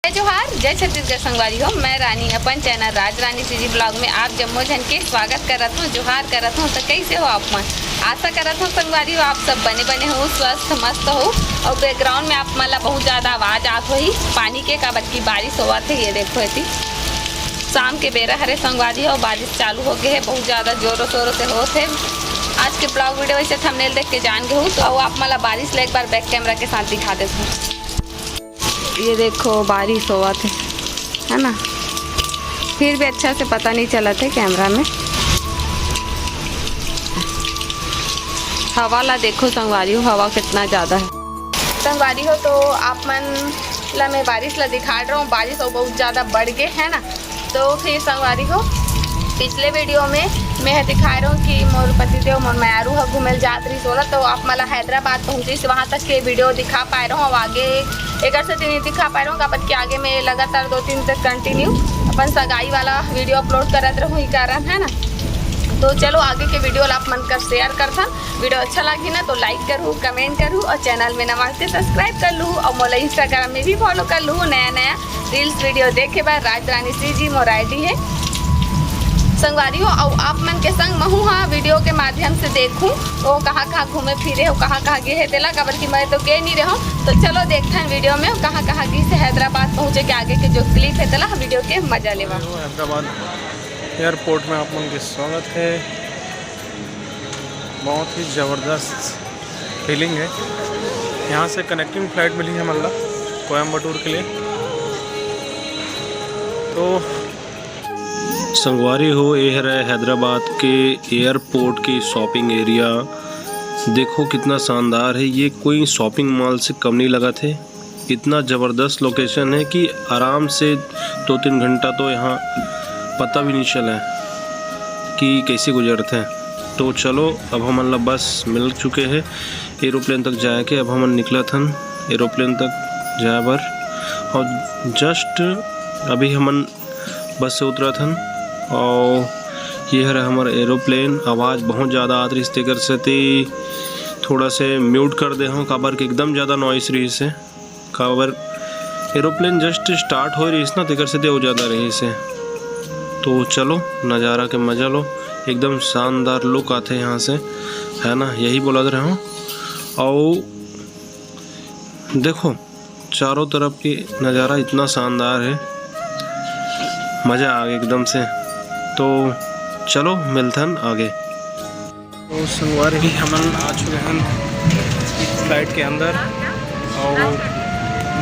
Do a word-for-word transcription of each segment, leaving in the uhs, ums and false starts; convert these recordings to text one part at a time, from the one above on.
जय जोहार, जय छत्तीसगढ़ संगवारी हो। मैं रानी अपन चैनल राज रानी सीजी ब्लॉग में आप जम्मो झन के स्वागत करत हूँ, जोहार करत हूँ। तो कैसे हो आप मन? आशा करत हूँ संगवारी हो आप सब बने बने हो, स्वस्थ मस्त हो। और बैकग्राउंड में आप मन ला बहुत ज्यादा आवाज आत होही पानी के, काबर की बारिश होवत है। ये देखो एती शाम के बेरा हरे संगवारी हो, बारिश चालू हो गए है, बहुत ज्यादा जोरों शोरों से होत है। आज के ब्लॉग वीडियो वैसे थंबनेल देख के जान गए हो, तो आप मन ला बारिश ला एक बार बैक कैमरा के साथ दिखा देते हैं। ये देखो बारिश होवत है, है ना, फिर भी अच्छा से पता नहीं चलत है कैमरा में। हवा ला देखो संगवारी हो, हवा कितना ज्यादा है। संगवारी हो, तो आप मन ला मैं बारिश ला दिखा रहा हूँ, बारिश और बहुत ज्यादा बढ़ गए है ना। तो फिर संगवारी हो, पिछले वीडियो में मैं ह दिखाए रहूँ कि मोर पतिदेव, मोर मयारू ह घूमे ल जात रहिस ओला, तो आप मन ला हैदराबाद पहुँचिस, वहाँ तक के वीडियो दिखा पाए रहूँ। अब आगे एकर सेती नहीं दिखा पाए रहूँ, काबर कि आगे मैं लगातार दो तीन तक कंटिन्यू अपन सगाई वाला वीडियो अपलोड करत रहूँ, ई कारण है ना। तो चलो आगे के वीडियो ला आप मन कर शेयर करथन। वीडियो अच्छा लगी ना तो लाइक करू, कमेंट करू और चैनल में नवा ते सब्सक्राइब कर लू और मोला इंस्टाग्राम में भी फॉलो कर लू। नया नया रील्स वीडियो देखे बर राज रानी सीजी मोर आईडी है। संगवारी हो, अउ आप मन के संग महू हा वीडियो के माध्यम से देखूं वो कहाँ कहाँ घूमे फिरे हो, कहाँ कहाँ गे हे तेला, काबर कि मैं तो गे नहीं रहूं। तो चलो देखथन वीडियो में कहाँ कहाँ गिस हे हैदराबाद पहुँचे के आगे के जो क्लिप है तेला, हम वीडियो के मजा लेवा। हैदराबाद एयरपोर्ट में आप मन के स्वागत है। बहुत ही ज़बरदस्त फीलिंग है। यहाँ से कनेक्टिंग फ्लाइट मिली है हमन ला कोयम्बटूर के लिए। तो संगवारी हो, ये हरे हैदराबाद के एयरपोर्ट की शॉपिंग एरिया। देखो कितना शानदार है, ये कोई शॉपिंग मॉल से कम नहीं लगत है। इतना ज़बरदस्त लोकेशन है कि आराम से दो तीन घंटा तो यहाँ पता भी नहीं चला कि कैसे गुजरते हैं। तो चलो, अब हमन ला बस मिल चुके हैं एरोप्लेन तक जाए के। अब हमन निकलत हन एरोप्लेन तक जाए बर, और जस्ट अभी हमन बस से उतरत हन। और ये हरे हमर एरोप्लेन, आवाज़ बहुत ज़्यादा आत रहिस, तेकर सेती थोड़ा से म्यूट कर दे हूँ, काबर कि एकदम ज़्यादा नॉइस रहिस है। काबर एरोप्लेन जस्ट स्टार्ट हो रहिस ना, तेकर सेती वो ज़्यादा रहिस है। तो चलो, नज़ारा के मज़ा लो, एकदम शानदार लुक आथे यहाँ से, है ना, यही बोलत रहे हूँ। और देखो, चारों तरफ के नज़ारा इतना शानदार है, मज़ा आ गया एकदम से। तो चलो, मिलथन आगे। तो संगवारी भी हमन आ चुके हैं फ्लाइट के अंदर और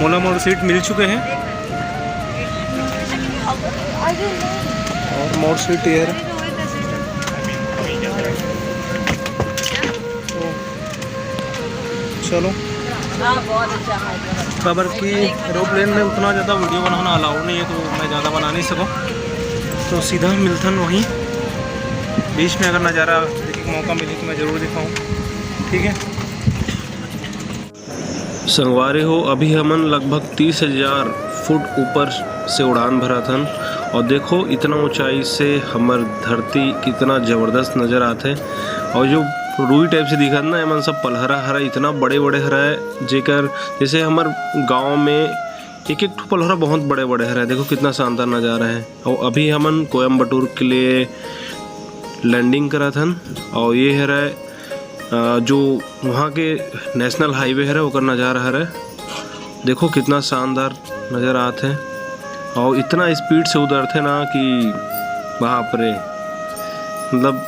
मोला मोर सीट मिल चुके हैं और मोर सीट ये है। तो चलो, काबर कि एरोप्लेन में उतना ज़्यादा वीडियो बनाना अलाउ नहीं है, तो मैं ज़्यादा बना नहीं सकूँ। तो सीधा मिलथन वहीं बीच में, अगर नज़ारा देखे के मौका मिले तो मैं ज़रूर दिखाऊँ। ठीक है संगवारी हो, अभी हमन लगभग तीस हजार फुट ऊपर से उड़ान भरत हन। और देखो, इतना ऊंचाई से हमर धरती कितना जबरदस्त नजर आथे। और जो रुई टाइप से दिखत ना, एमन सब पलहरा हरा, इतना बड़े बड़े हरा है, जेकर जैसे हमर गांव में एक एक ठो पलहरा बहुत बड़े बड़े हरा है। देखो कितना शानदार नजारा है। और अभी हमन कोयम्बटूर के लिए लैंडिंग करत हन। और ये हरा है, अ, जो वहाँ के नेशनल हाईवे हरे, ओकर नजारा हरे। देखो कितना शानदार नजर आत है। और इतना स्पीड से उतरथे ना कि बाप रे, मतलब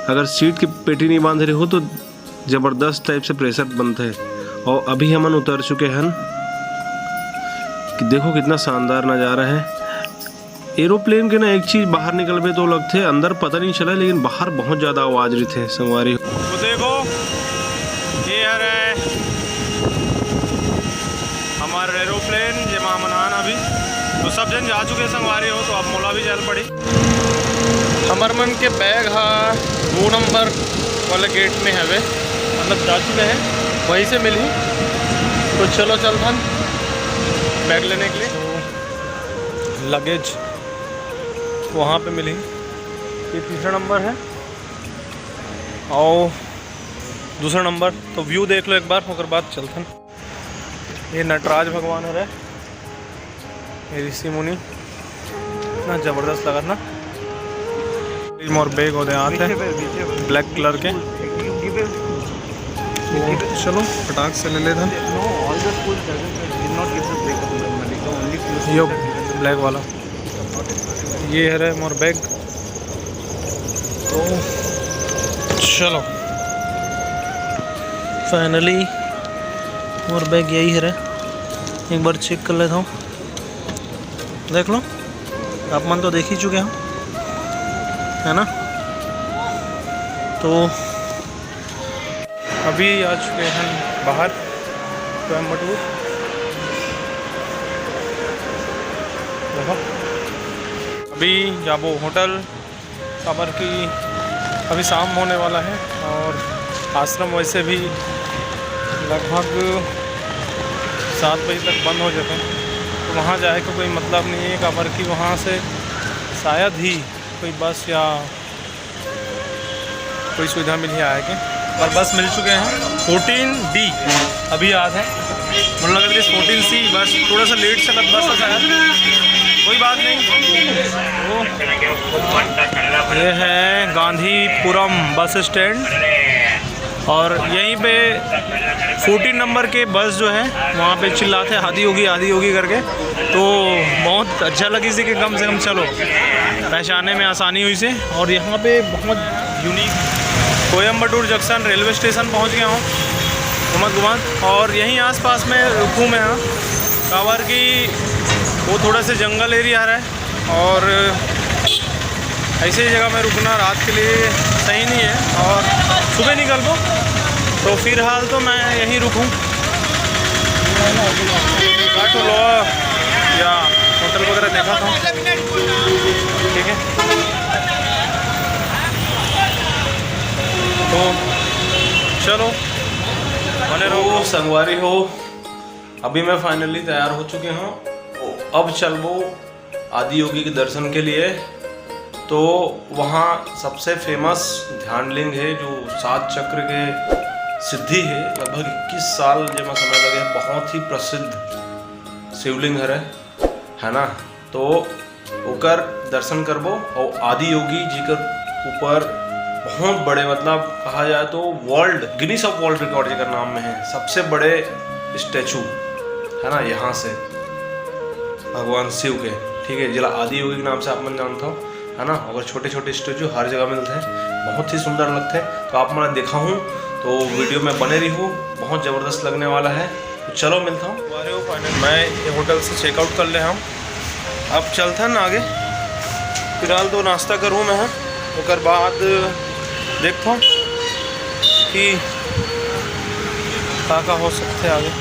अगर सीट के पेटी नहीं बांधे रहो तो जबरदस्त टाइप से प्रेशर बनथे। और अभी हमन उतर चुके हन। कि देखो कितना शानदार नजारा है। एरोप्लेन के ना एक चीज बाहर निकलबे तो लगथे, अंदर पता नहीं चला, लेकिन बाहर बहुत ज्यादा आवाज रहिथे संगवारी। तो देखो, ये हरे हमर एरोप्लेन, जेमा हमन आन अभी। तो सब जन जा चुके संगवारी हो, तो अब मोला भी जाए ल पड़ी। हमर मन के बैग हा दो नंबर वाले गेट में हवे, मतलब जा चुके हैं, वहीं से मिली। तो चलो चलथन बैग लेने के लिए। लगेज वहाँ पे मिली। ये तीसरा नंबर है और दूसरा नंबर। तो व्यू देख लो एक बार, ओकर बाद चलथन। ये नटराज भगवान हरे, ऋषि मुनि, इतना जबरदस्त लगत ना। मोर बैग ओदे आत हे, ब्लैक कलर के। तो चलो, फटाक से ले लेथन। यो ब्लैक वाला, ये हरे मोर बैग। तो चलो, फाइनली मोर बैग यही हरे, एक बार चेक कर लेथंव। देख लो, आप मन तो देख ही चुके हो, है ना? तो अभी आ चुके हैं बाहर कोयम्बटूर। देखो, अभी जाबो होटल, काबर कि अभी शाम होने वाला है और आश्रम वैसे भी लगभग सात बजे तक बंद हो जाते हैं, तो वहाँ जाए का कोई मतलब नहीं है, काबर कि वहाँ से शायद ही कोई बस या कोई सुविधा मिली आए के। और बस मिल चुके हैं, फोर्टीन डी अभी याद है, मुझे लगा था फोर्टीन सी, बस थोड़ा सा लेट से बस है, कोई बात नहीं। तो ये है गांधीपुरम बस स्टैंड और यहीं पे फोर्टीन नंबर के बस जो है वहाँ पे चिल्लाते हैं, "आदि योगी, आदि योगी" करके। तो बहुत अच्छा लगी इसी के, कम से कम चलो पहचाने में आसानी हुई से। और यहाँ पे बहुत unique, Coimbatore junction railway station पहुँच गया हूँ घुमत घुमत, और यहीं आसपास में रुकूँ मैं यहाँ, काबर कि वो थोड़ा सा जंगल एरिया है और ऐसे ही जगह में रुकना रात के लिए सही नहीं है और सुबह निकल दो, तो फिलहाल तो मैं यहीं रुकूँ। काटो लो या होटल वगैरह देखा था, ठीक है। तो चलो, बने रहो संगवारी हो। अभी मैं फाइनली तैयार हो चुके हूँ, अब चलबो आदि योगी के दर्शन के लिए। तो वहाँ सबसे फेमस ध्यान लिंग है, जो सात चक्र के सिद्धि है, लगभग इक्कीस साल जेमा समय लगे है, बहुत ही प्रसिद्ध शिवलिंग हरे, है ना। तो ओकर दर्शन करबो और आदि योगी जी के ऊपर बहुत बड़े, मतलब कहा जाए तो world, Guinness of world record जेकर नाम में है, सबसे बड़े स्टैचू है ना यहाँ से भगवान शिव के, ठीक है, जिला आदि योगी के नाम से आप मन जानता हो, है ना। अगर छोटे छोटे स्टैचू हर जगह मिलते हैं, बहुत ही सुंदर लगते हैं। तो आप मन देखा हूँ तो वीडियो में बने रही, बहुत ज़बरदस्त लगने वाला है। तो चलो मिलता हूँ। मैं ये होटल से चेकआउट कर ले हम, अब चलथन आगे। फिलहाल तो नाश्ता करूँ मैं, ओकर बाद देखथों कि का का हो सकथे आगे।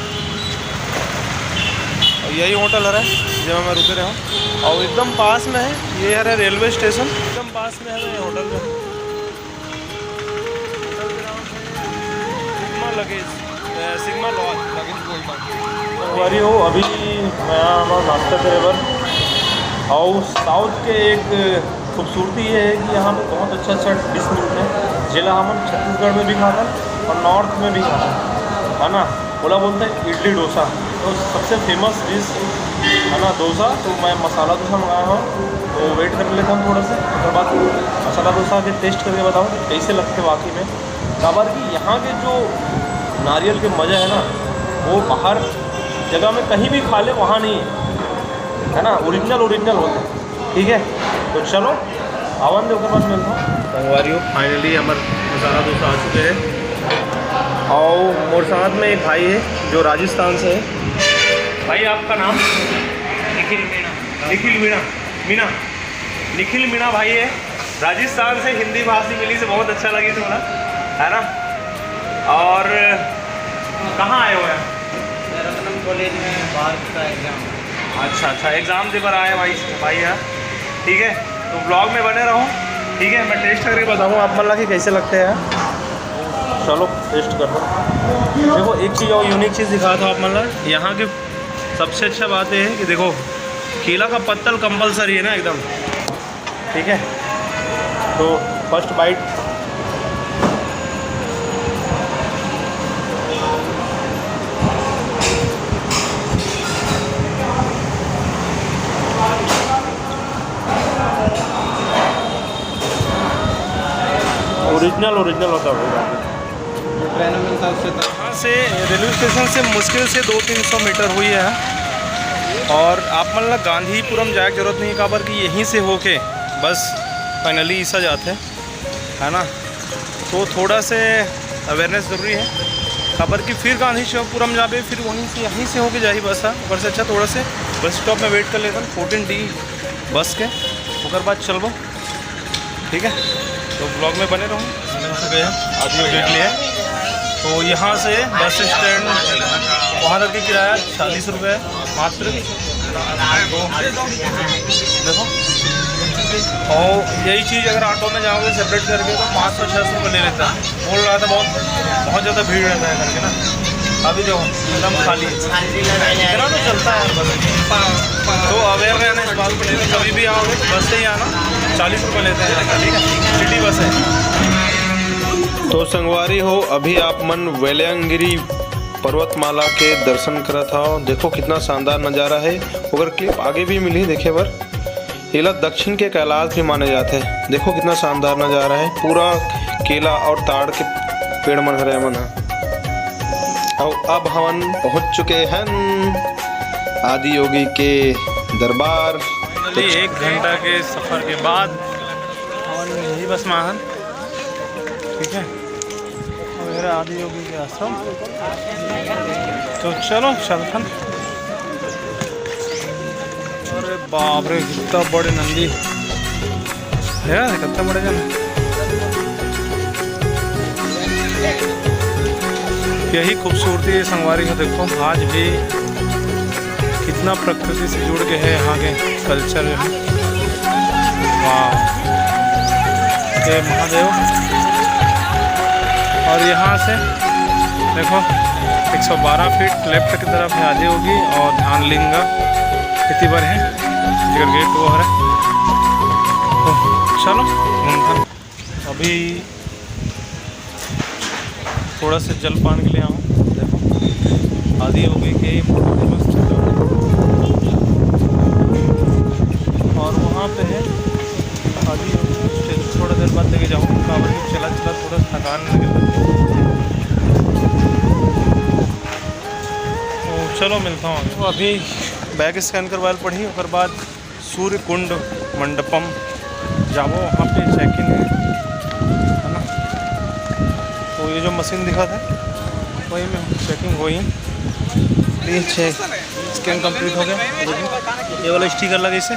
और यही होटल हरे जेमा मैं रुके रहे हूँ और एकदम पास में है, ये हरे रेलवे स्टेशन, एकदम पास में है ये होटल में। होटल के नाम है सिग्मा लगेज, अ, सिग्मा लॉज, लगेज बोलता हूँ। संगवारी हो, अभी मैं आया हूँ नाश्ता करे बर। और साउथ के एक खूबसूरती ये है कि यहाँ पे बहुत अच्छा अच्छा डिश मिलते हैं, जेला हमन छत्तीसगढ़ में भी खाथन और नॉर्थ में भी खाथन, है ना। ओला बोलते हैं इडली डोसा। तो सबसे फेमस डिश है ना डोसा, तो मैं मसाला डोसा मंगाया हूँ, तो वेट कर लेता हूँ थोड़ा सा, ओकर बाद मसाला डोसा के टेस्ट करके बताऊँ कि कैसे लगते वाकई में। काबर कि यहाँ के जो नारियल के मज़ा है ना, वो बाहर जगह में कहीं भी खा ले, वहाँ नहीं है, है ना, ओरिजिनल ओरिजिनल होते हैं। ठीक है, तो चलो आवन दे, ओकर बाद मिलता हूँ। संगवारी हो, फाइनली हमर मसाला डोसा आ चुके हैं और मोर साथ में एक भाई है जो राजस्थान से है। भाई, आपका नाम? निखिल मीणा। निखिल मीणा। मीणा। निखिल मीणा भाई है, राजस्थान से, हिंदी भाषी मिली से बहुत अच्छा लगी थोड़ा, है ना। और कहाँ आए हो यार? रतनम कॉलेज में बाहर का एग्जाम। अच्छा, अच्छा, एग्जाम दे बर आए भाई, भाई यार, ठीक है। तो ब्लॉग में बने रहो, ठीक है। मैं टेस्ट करके बताऊँ आप मन ला कि कैसे लगते हैं। चलो टेस्ट कर लो। देखो, एक चीज़ और यूनिक चीज़ दिखाया था आप मन ला, यहाँ के सबसे अच्छा बात ये है कि देखो, केला का पत्तल कंपलसरी है ना एकदम, ठीक है। तो फर्स्ट बाइट। ओरिजिनल, ओरिजिनल होता होगा। यहाँ से रेलवे स्टेशन से मुश्किल से दो तीन सौ मीटर हुई है। और आप मन ला गांधीपुरम जाए के जरूरत नहीं, काबर कि यहीं से होके बस फाइनली ईसा जाते, है ना। तो थोड़ा से अवेयरनेस जरूरी है, काबर कि फिर गांधीपुरम जाबे, फिर वहीं से, यहीं से होके जाही बस ह। ओकर से अच्छा थोड़ा से बस स्टॉप में वेट कर लेथन, फोर्टीन डी बस के, ओकर बाद चलबो। ठीक है, तो ब्लॉग में बने रहूँ। पहुँच चुके हैं आदियोगी के लिए। तो यहाँ से बस स्टैंड वहाँ तक के किराया चालीस रुपये मात्र। तो देखो, और यही चीज़ अगर ऑटो में जाओगे सेपरेट करके, तो पाँच सौ छः सौ रुपये ले लेता है। बोल रहा था बहुत, बहुत ज़्यादा भीड़ रहता है करके ना। अभी देखो, एकदम खाली है। इतना तो चलता है बस। तो अवेयर रहना इस बात को लेकर, कभी भी आओगे तो बस से ही आना। चालीस रुपये लेते हैं, ठीक है, सिटी बस है। तो संगवारी हो, अभी आप मन वेलंगिरी पर्वतमाला के दर्शन करत हव। देखो कितना शानदार नज़ारा है। ओकर क्लिप आगे भी मिली देखे बर। एला दक्षिण के कैलाश भी माने जाथे। देखो कितना शानदार नज़ारा है, पूरा केला और ताड़ के पेड़ मन हरे मन ह। अउ अब हमन पहुंच चुके हन आदियोगी के दरबार। तो एक घंटा के सफर के बाद हमन यही बस में हन। ठीक है, वगैरह आदियोगी के आश्रम। तो चलो चलथन। अरे बाप रे, कितना बड़े नंदी है, कितना बड़े जन। यही खूबसूरती है संगवारी हो। देखो, आज भी कितना प्रकृति से जुड़ के है यहाँ के कल्चर। वाह, ये महादेव। और यहाँ से देखो, एक सौ बारह फीट लेफ्ट की तरफ है आदियोगी और ध्यान लिंगा इति बर है, जेकर गेट वो हरे। तो चलो घूमथन। अभी थोड़ा से जलपान के लिए आऊँ। देखो, आदियोगी के फोटो भी मस्त है। और वहाँ पे है आदियोगी स्टेज, थोड़ा देर बाद लेके जाऊँ, काबर कि चला चला थोड़ा थकान लगे। तो चलो मिलता हूँ अभी। तो अभी बैग स्कैन करवा ल पड़ही, ओकर बाद सूर्य कुंड मंडपम जाबो, वहाँ पे चेक इन है, है ना। तो ये जो मशीन दिखा था, वही में चेकिंग हुई। ये चेक, स्कैन कंप्लीट हो गया। देखिए, ये वाला स्टिकर लगे इसे,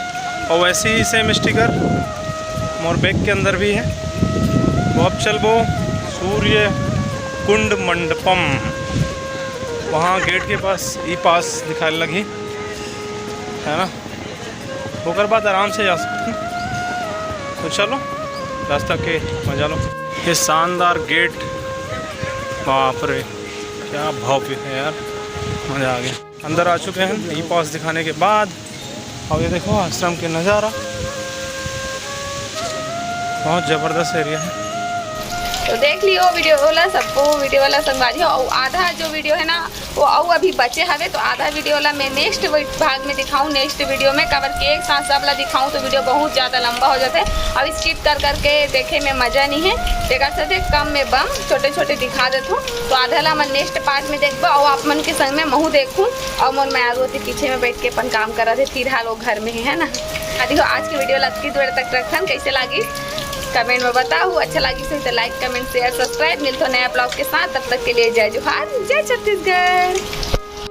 और वैसे ही सेम स्टिकर मोर बैग के अंदर भी है। तो अब चलबो सूर्य कुंड मंडपम, वहाँ गेट के पास ई पास दिखाने लगी, है ना। ओकर बाद आराम से जा सकते हैं। तो चलो, रास्ता के मजा लो। ये शानदार गेट, बाप रे, क्या भव्य है यार, मजा आ गया। अंदर आ चुके हैं ई पास दिखाने के बाद। अब ये देखो आश्रम के नज़ारा, बहुत ज़बरदस्त एरिया है। तो देख लियो वीडियो वाला, सबको वीडियो वाला संगवारी हो, और आधा जो वीडियो है ना, वो अउ अभी बचे हवे, तो आधा वीडियो ला मैं नेक्स्ट भाग में दिखाऊँ, नेक्स्ट वीडियो में, काबर के एक साथ सब ला दिखाऊँ तो वीडियो बहुत ज़्यादा लंबा हो जाथे। अब स्किप कर करके देखे में मजा नहीं है, तेकर सेती कम में बम छोटे छोटे दिखा देथों। तो आधा ला हमन नेक्स्ट पार्ट में देखबो, और आप मन के संग में महू देखूँ, और मोर मयारू ओती पीछे में बैठ के अपन काम करत हे, फिलहाल वो घर में ही है ना। अभी हो आज के वीडियो ला अतकी देर तक रखन, कैसे लागिस कमेंट में बताहू, अच्छा लागिस होही तो लाइक, कमेंट, शेयर, सब्सक्राइब। मिलथों नया ब्लॉग के साथ, तब तक के लिए जय जोहार, जय छत्तीसगढ़।